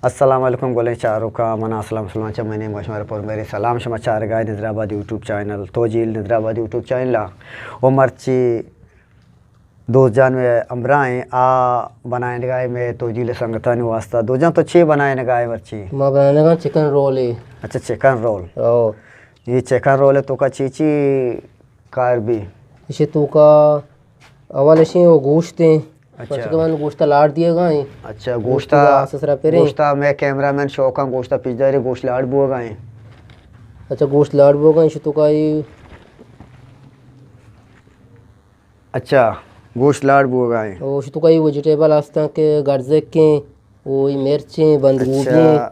السلام علیکم گلیں چاروکاں، من اسلم سلمان چہ منی گوش مارا پر میری سلام شما چارگائے نظر آباد یوٹیوب چینل، توجیل نظر آباد یوٹیوب چینل ءَ۔ و مرچی دوست جان میں ہمراہ ہیں، آ بنائینگائے میں توجیل سنگتانی واسطہ۔ دوست جان تو چی بنائینگائے مرچی؟ ما بنائینگا چکن رول ہے۔ اچھا، چکن رول۔ او۔ یہ چکن رول ہے تو کا چی چی کار بھی؟ اسے تو کا اول اشیں وہ گوشت ہیں۔ اچھا۔ پرچہ کہ من گوشت لاڑ دیے گا ہیں۔ اچھا، گوشت گوشت آس سرا پریں۔ گوشت میں کیمرہ مین شوقاں گوشت پیچ داری گوشت لاڑ بو گا ہیں۔ اچھا، گوشت لاڑ بو گا ہیں، شتو کا یہ۔ اچھا، گوشت لاڑ بو گا ہیں۔ او، شتو کا یہ ویجیٹیبل ہستاں کہ گرزکیں، او، یہ مرچیں، بند گوبی ہیں۔ اچھا،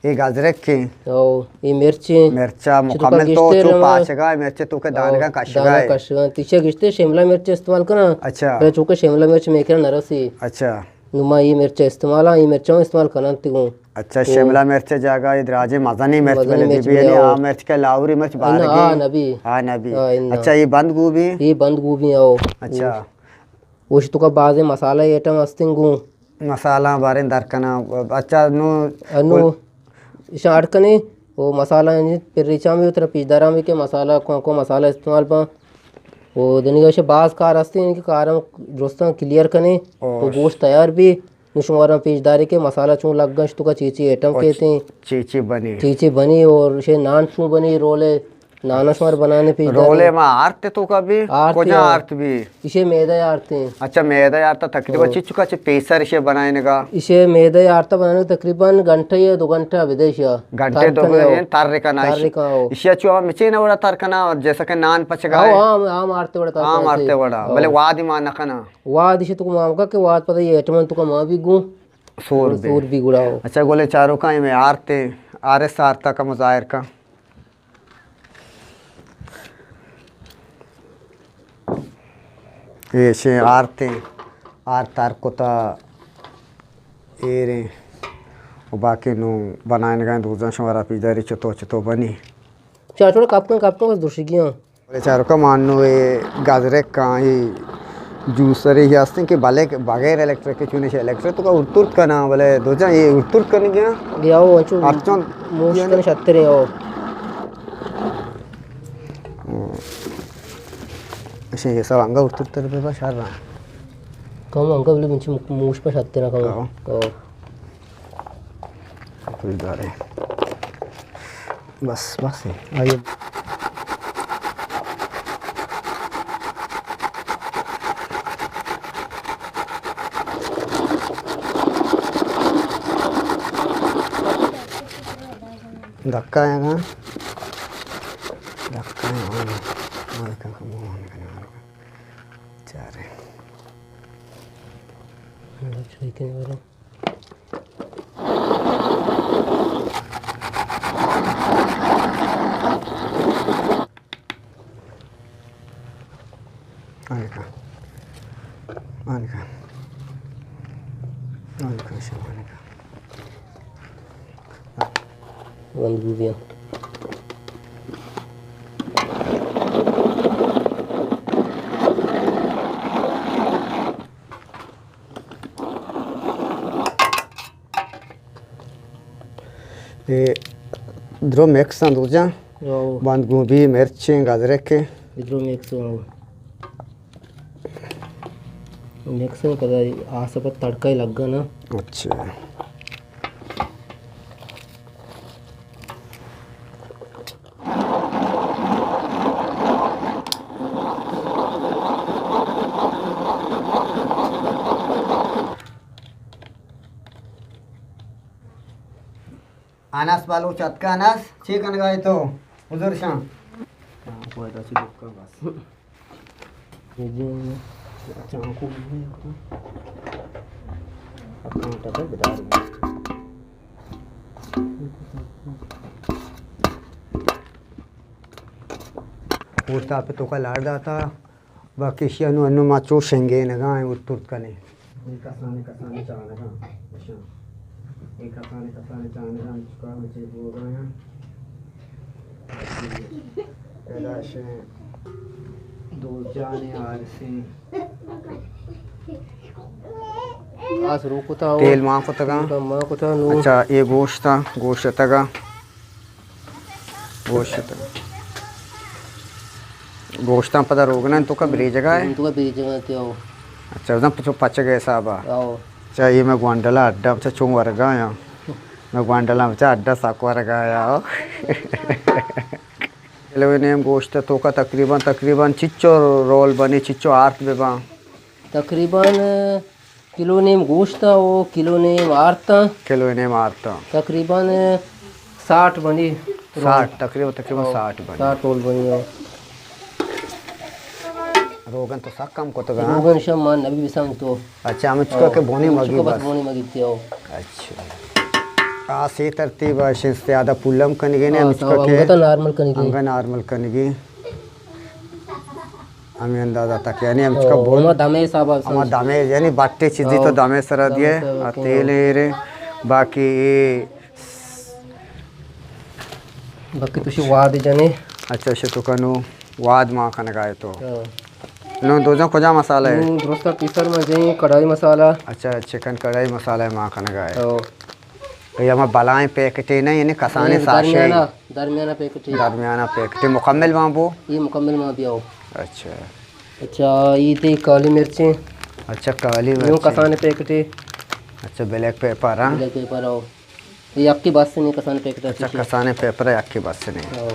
یہ گازرک ہیں۔ او، یہ مرچیں۔ مرچا شتو کا مکمل تو گشتے چو رما۔ پاچگا ہے، مرچے تو کے او، دانگا کشگا دانا ہے۔ کشگا۔ تیشا گشتے شملہ مرچ استعمال کنا۔ اچھا۔ پر چونکہ شملہ مرچ میکرا نرسی۔ اچھا۔ نو ما یہ مرچ استعمال، یہ مرچاں استعمال کنن تگوں۔ اچھا، او۔ شملہ مرچ جاگا یہ دراجے مزنی مرچ مزنی بلے مرچ بی بلے، یعنی او۔ آ مرچ کے لاوری مرچ آ نہ، بارگی۔ آ نبی۔ آ نبی۔ آ، انا۔ اچھا، یہ بند گوبی؟ یہ بند گوبی، او۔ اچھا۔ اوش تو کا بازیں مسالہ ایٹم ہستیں گوں۔ مسالہ باریں در کناں۔ اچھا، نو انو ایشاں اڈ کنے، او مسالہ یعنی پر ریچاں بھی، ترا پیش داراں بھی کہ مسالہ کون کون مسالہ استعمال باں۔ او دنیگا شے باز کار ہستے، یعنی کہ کاراں درستاں کلیئر کنے، او۔ او گوشت تیار بھی، نو شمارا پیش دارے کہ مسالہ چون لگا، شتو کا چی چی ایٹم او کیتے ہیں۔ چی چی بنی۔ چی چی بنی اور شے نان چون بنی رولے۔ نانا شمار بنانے پیش داریں۔ رولے ما آرت تو کا بھی؟ آرت کجا ہو۔ آرت بھی؟ اسے میدہ آرت ہیں۔ اچھا، میدہ آرت تقریباً ہو۔ چی چکا چی پیسر اسے بنائیں گا؟ اسے میدہ آرت بنانے تقریباً گھنٹہ یا دو گھنٹہ بدے شیا۔ گھنٹے تر دو کنے گھنٹے ہو۔ تر کنا۔ تر کنا ہو۔ اسے چو ہم مچے نہ وڑا تر کنا، اور جیسا کہ نان پچ گائے۔ ہو، عام، عام آرت وڑا تر عام کنا آرت سے۔ وڑا۔ ہو۔ بلے واد ما نہ کنا۔ واد اسے تو مام کا کہ واد پتہ یہ ایٹمن تو کا ماں بھی گوں۔ سور بھی۔ سور بھی گڑا ہو۔ اچھا، گولے چاروں کا میں آرتے، آرس آرتا کا مظاہر کا۔ ایشیں آرتیں، آرت آر کتا ایریں و باقی نوں بنائینگاں دوزاں شمارا پیداری چتو چتو بنی۔ چاچوڑا کپ کن، کپ کن، بس درشگی ہاں۔ بلے چاروکا مانو اے گازرک کاں، اے جوسر ہی ہستیں کہ بلے بغیر الیکٹرک کے چونش الیکٹرک تو کا ارترت کنا، بلے دوزاں اے ارترت کنگی ہاں۔ گیا ہو، انچو ارچن موش یعنی کن شتریں ہو۔ اچھا، یہ سب انگا ارترت تر پہ شر رہا۔ کم انگا بلے منچی موش پہ شتریں کم۔ ہاں۔ ہاں۔ کوئی دارے۔ بس، بس ہے۔ آئیے۔ دھکا ہے نا؟ دھکا ہے نا؟ چارے۔ ٹھیک ہے، آنکا۔ آنکا۔ آنکا، شما آنکا۔ بند گوبیاں۔ اے درو مکس اَنت دوجاں۔ او۔ بند گوبی، مرچیں، گازرکیں۔ اے درو مکس اَنت۔ مکس اَنت، پدا آس ءَ پد تڑکہ لگا نا۔ اچھا۔ انس بلوچ اتکا۔ انس، چے کنگا ئے تو؟ بزر شاں۔ چانکو ادا چی دکا بس۔ چانکو۔ اکاں ٹکر بدار۔ گوشت آپ توکا لاڑ داتا، باقی اشی انو، انو ما چو شنگینگا ایں، ارترت کنیں۔ اے کسانیں کسانیں چانگاں، اشاں۔ اے کسانیں کسانیں چانگاں، چکا مچے بوگا ایں۔ ادا اشیں دوجانیں آرسیں۔ آس رو کتا ہو۔ تیل مان کتگاں۔ تیل مان کتا نو۔ اچھا، اے گوشتاں، گوشتگاں۔ گوشت۔ گوشتاں پدا روگناں توکا بریجگا ہے؟ توکا بریجگا تیو۔ اچھا، بزاں پچو پچگ حسابا۔ او۔ اچھا، اے مئے گوانڈلا اڈا، اچھا، چون ورگا یا؟ مئے گوانڈلا، اچھا، اڈا سک ورگا یا۔ کلو نیم گوشت توکا تقریباً، تقریباً چچو رول بنی، چچو آرت بباں؟ تقریباً کلو نیم گوشت و کلو نیم آرت۔ کلو نیم آرت۔ تقریباً ساٹھ بنی۔ ساٹھ، تقریباً، تقریباً او، ساٹھ بنی۔ ساٹھ رول بنی او۔ روگن تو سک کم کتگا؟ روگن شم مان نبی بسان تو۔ اچھا، ہمچکا او، کہ بونی ہمچکا مگی بس بس۔ بونی مگی تیو۔ اچھا۔ آ سی ترتیب ہے، شن زیادہ پولم کنگی نے، ہاں، ہمچکا تو کہ انگا نارمل کنگی۔ انگا نارمل کنگی۔ ہمیں اندازہ تک، یعنی ہمچکا او، بون۔ ہما دمے حساب ہے ہما سمجھ۔ دمے، یعنی بٹے چیزی تو او، دمے سرا دمے دیے، سرا آ دیے۔ تیل ایرے، باقی اے باقی تو شی واد جنے۔ اچھا، شی تو کنو واد ما کنگا ہے تو۔ ہاں۔ نو دوزن کجا مسالہ ہے؟ نو درستا پیسر ما جائیں کڑائی مسالہ۔ اچھا، چکن کڑائی مسالہ ما کنگا ہے۔ ہاں۔ تو یہ ہما بلائیں پیکٹے نہیں، یعنی کسانے یہ ساشے۔ درمیانہ، درمیانہ پیکٹے۔ درمیانہ پیکٹے مکمل وہاں بو؟ یہ مکمل وہاں بھی آؤ۔ اچھا۔ اچھا، یہ تھی کالی مرچیں۔ اچھا، کالی یوں مرچیں۔ کسانے پیکٹے۔ اچھا، بلیک پیپر، ہاں؟ بلیک پیپر آؤ۔ یہ اکی بس نہیں، کسانے پیکٹ اچھا، اچھا۔ کسانے پیپر ہے، اکی بس نہیں۔ ہاں۔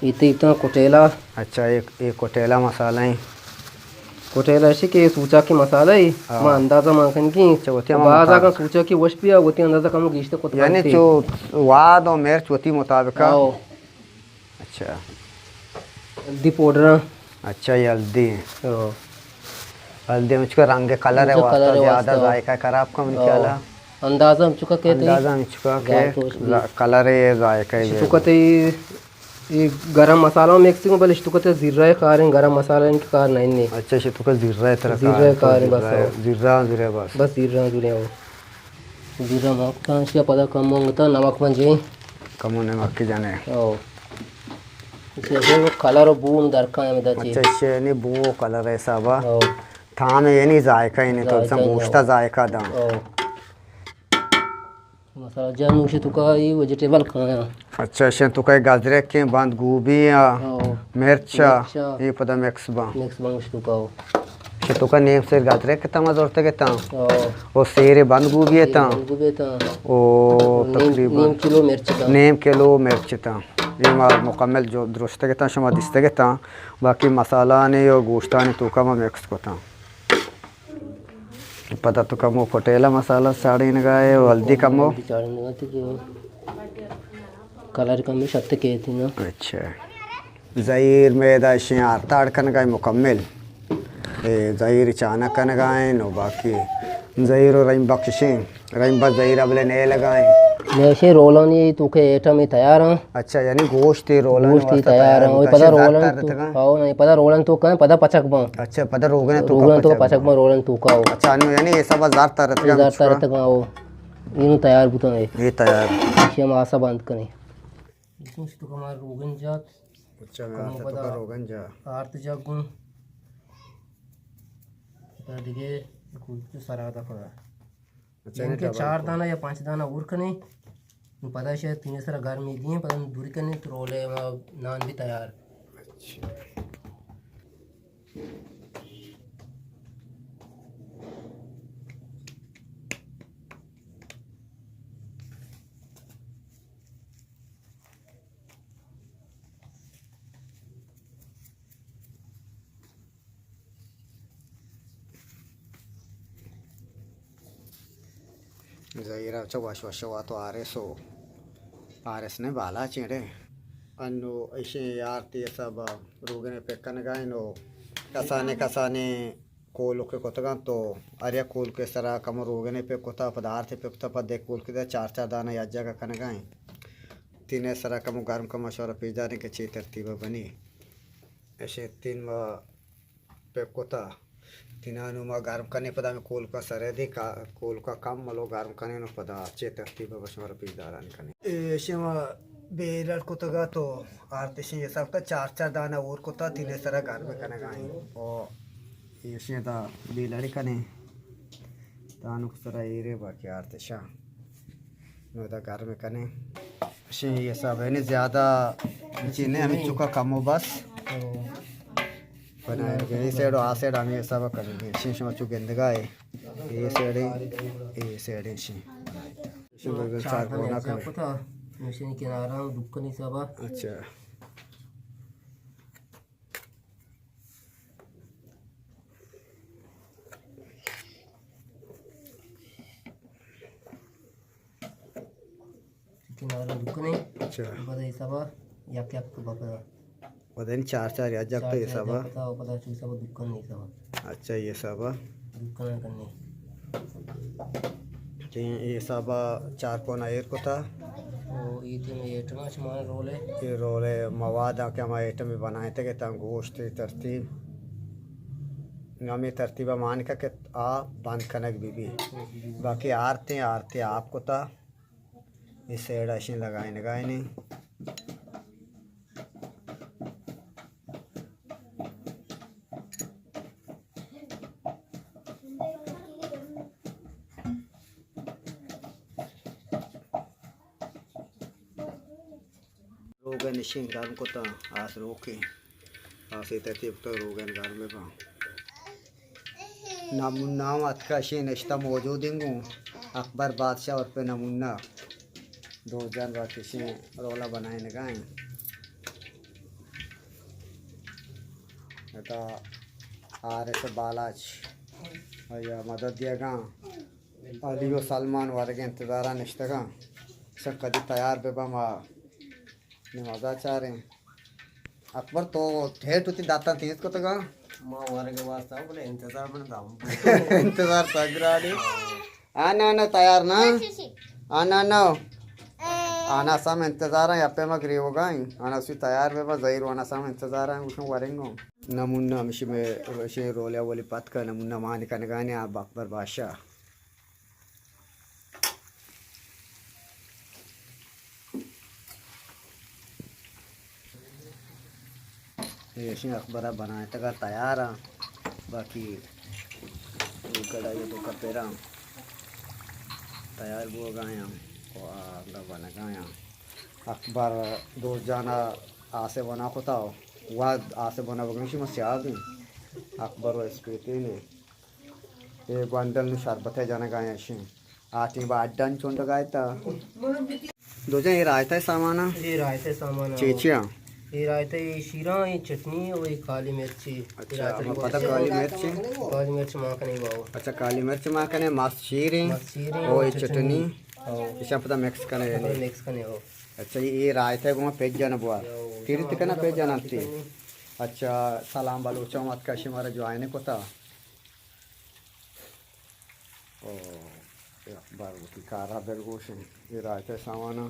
یہ تھی اتنا کٹیلا۔ اچھا، ایک، ایک کٹیلا مسالہ ہیں۔ کوٹے لشی کہ سوچا کی مسالہ ای، ہاں۔ ما اندازہ مان کن کی۔ اچھا، وتی ہم باز مطابق۔ آگا سوچا کی وش بیا، وتی اندازہ کم گیشتر کت یعنی کنتی۔ چو واد و مرچ وتی مطابق۔ ہاں۔ اچھا۔ ہلدی پاؤڈر۔ اچھا، یہ ہلدی۔ ہاں۔ ہلدی ہمچکا رنگ کلر ہے ہمچکا واسطہ کلر ہے زیادہ واسطہ۔ ذائقہ خراب کم ہاں۔ نکالا۔ اندازہ ہمچکا کہتے ہیں۔ اندازہ ہمچکا کہ ذائقہ وش بی۔ ذا-، کلر ہے، ذائقہ ہے۔ شتو کتے یہ گرم مسالہ مکس کو، بلے اشتو کتے زیرہ کاریں، گرم مسالہ ان کار نہیں نے۔ اچھا، اشتو کا زیرہ ترا زیرہ کاریں، کاریں بس زیرہ، ہو۔ زیرہ، زیرہ بس۔ بس زیرہ، زیرہ ہو۔ زیرہ مکتا، اشیا پدا کم مانگتا، نمک من جی۔ کم نمک کی جانے۔ او۔ اسی سے وہ کلر و بو درکا ہے مدا چی۔ اچھا، اسی نے بو کلر ہے صاحبہ۔ او۔ تھام ہے یعنی ذائقہ ہی نہیں تو ذائقہ سم ہی گوشتا ہو۔ ذائقہ دا۔ او۔ مسالہ جاہ نوشی تو کا یہ ویجیٹیبل کھایا۔ اچھا، شن تو کا گازرک ہیں، بند گوبی ہیں، ہاں۔ مرچا، مرچا۔ یہ پدا مکس با۔ مکس با نوشی تو کا ہو۔ شن تو کا نیم سیر گازرک تا ما زورتے کے تا۔ ہاں۔ او سیر بند گوبی ہے تا۔ بند گوبی تا۔ او نیم، تقریباً نیم کلو مرچ تا۔ نیم کلو مرچ تا۔ یہ ما مکمل جو درستے کے تا، شما دیستے کے تا۔ باقی مسالہ نے اور گوشتانی تو کا ما مکس کو تا۔ پدا تو کمو پٹیلا مسالہ ساڑینگا ہے و ہلدی کمو۔ ہلدی ساڑینگا تو جو کلر کمی شت کیتی نا۔ اچھا۔ زہیر میدا اشیں آرتاڑ کنگا ہے مکمل۔ اے زہیر چانک کنگا ہے نو باقی زہیر و رحیم بخشیں۔ رحیم بس زہیرہ بلے نئے لگائیں۔ میں اشیں رولانی تو کہ ایٹم تیار ہیں۔ اچھا، یعنی گوشت ای رولن گوشت ای واسطہ تیار تیار ہیں۔ بوتا، پدا اچھا، رولن زرد تو، ترتگاں؟ ہاں، نہیں، پدا رولن تو کہیں، پدا پچک باں۔ اچھا، پدا روگن تو روگن تو پچک پچک باں۔ باں، رولن تو کاو۔ اچھا، انو یعنی یہ سب زرد ترتگاں، یہ زرد ترتگاں، او۔ اینو تیار بوتا ہے۔ یہ تیار۔ یہ ہم آسا بند کریں۔ اس میں تو ہمارا روگن جات۔ اچھا، میں کم آسا تو پدا کا روگن جا۔ آرت جا گوں۔ پدا دیگه کوئی تو سرا دا پدا۔ اچھا، یعنی کہ ڈبل چار کو۔ دانہ یا پانچ دانہ اور کنے، نو پدا شاید تینے سرا گرمی دیئے، پدا نو دوری کنے تو رولے ما نان بھی تیار۔ اچھا۔ زہیرا چہ وش وش واتو آرس و آرس نے بالا چیڑے۔ انو ایشیں یار تی حساب روگنے پک کنگائیں و کسانے کسانے کولکے کتگاں تو ہر یک کولکے سرا کمو روگنے پک کتا، پدا آرتے پک کتا، پدا یک کولکے دا چار چار دانہ یک جاگہ کنگائیں۔ تینے سرا کمو گرم کما شورا پیش داریں کہ چے ترتیبا بنی۔ ایشیں تین ما پک کتا۔ تینا نو ما گرم کنیں، پدا ہمیں کولکا سرے دیں، کا-، کولکا کم ملو گرم کنیں و پدا چے ترتیب بہ شمارا پیش داران کنیں۔ اے، ایشیں ما بیلڑ کتگا تو آرتشیں حساب تا چار چار دانہ اور کتا، تینے سرا گرم کنگائیں۔ او ایشیں تا بیلڑ کنیں۔ دانک سرا ایرے باقی آرتشا۔ نو دا گرم کنے۔ شی یہ سب ہے نہیں زیادہ چیز نہیں، ہمیں چکا کم و بس۔ بنائیں گے۔ یہ سائیڈ و آ سائیڈ ہمیں یہ سب کمی ہے۔ شی شما چو گندگا ہے۔ یہ سائیڈ ہے، یہ سائیڈ ہے شی۔ شی چار کونا کنے۔ مشین کنارا دکانی سبا۔ اچھا۔ کنارا دکنے۔ اچھا۔ پدا حسابا یک یک بکنا۔ پدا این چار چار یا جگ تو حسابا؟ پدا چو حسابا دکن حسابا۔ اچھا، یہ حسابا؟ دکن کرنے۔ ٹھیک، یہ حسابا چار کونا ایر کتا۔ او، یہ تھی میں ایٹما شما رولے۔ یہ رولے مواد کہ ہما ایٹم بنائیں تھے کہ تاں گوشت ترتیب۔ ہمیں ترتیب مان کا کہ آ بند کنگ بی بی۔ باقی آرتے، آرتے آپ کتا۔ یہ سیڑ اشیں لگائیں، لگائیں نہیں۔ روگن اشیں گرم کتا، آس روکیں۔ آسے ترتیب کتا روگن گرم بباں۔ نمونہ ہم اتکا اشیں نشتہ موجود انگوں۔ اکبر بادشاہ اور پہ نمونہ۔ دو جان را کشیں رولا بنائیں نگائیں۔ ادا آر ایس بالاچ یا مدد دیگاں۔ علی و سلمان ورگ انتظارا نشتگاں۔ شن کدی تیار بباں ما نمازا چاریں۔ اکبر تو ٹھیٹ ہوتی داتاں تیز کتگاں۔ ما ورگ واسطہ بلے انتظار من دام۔ انتظار سگرانی۔ آنا نہ تیار نہ۔ آنا نہ۔ آنا سم انتظار ہیں، اپے ما گریوگا ہیں۔ آنا سی تیار بباں، زہیر آنا سم انتظار ہیں، گوشوں ورنگوں۔ نمونہ ہمشی میں، ہمشی رولے اولی پتکا نمونہ مان کنگانے آ اکبر بادشاہ۔ ایشیں اکبر بنائیں تگا تیار ہیں، باقی کڑائی تو کپیرا تیار بوگا ہیں، او آگا بنگا ہیں۔ اکبر دوست جانا آسے بنا کتا، واد آسے بنا بگنشی ما سیاد ہیں۔ اکبر و اسپیتی نے۔ اے گوانڈل نو شربت ء جنگ ء ایشیں۔ آ ٹیم با اڈن چنڈگ ء تا۔ دو جن اے رائتہ ء سامان ء؟ اے رائتہ ء سامان ء۔ چے چے آں؟ اے رائتہ، اے شیراں، اے چٹنی او اے کالی مرچی۔ اچھا، ہم پتہ کالی مرچ؟ کالی مرچ ما کنے باو۔ اچھا، کالی مرچ ما کنے، مست شیر ہیں۔ مست شیر ہیں او اور اے چٹنی۔ چٹنی۔ او۔ ایشاں پتہ مکس کنے یعنی۔ مکس کنے او۔ اچھا، اے رائتہ گوما پیج جن بوا۔ او، تیری تکنا پیج جن انتی۔ اچھا، سلام بلوچاں، وت کشی مارا جوائن کتا۔ او، اے اکبر وتی کارا بل گوشیں۔ اے رائتہ سامانا۔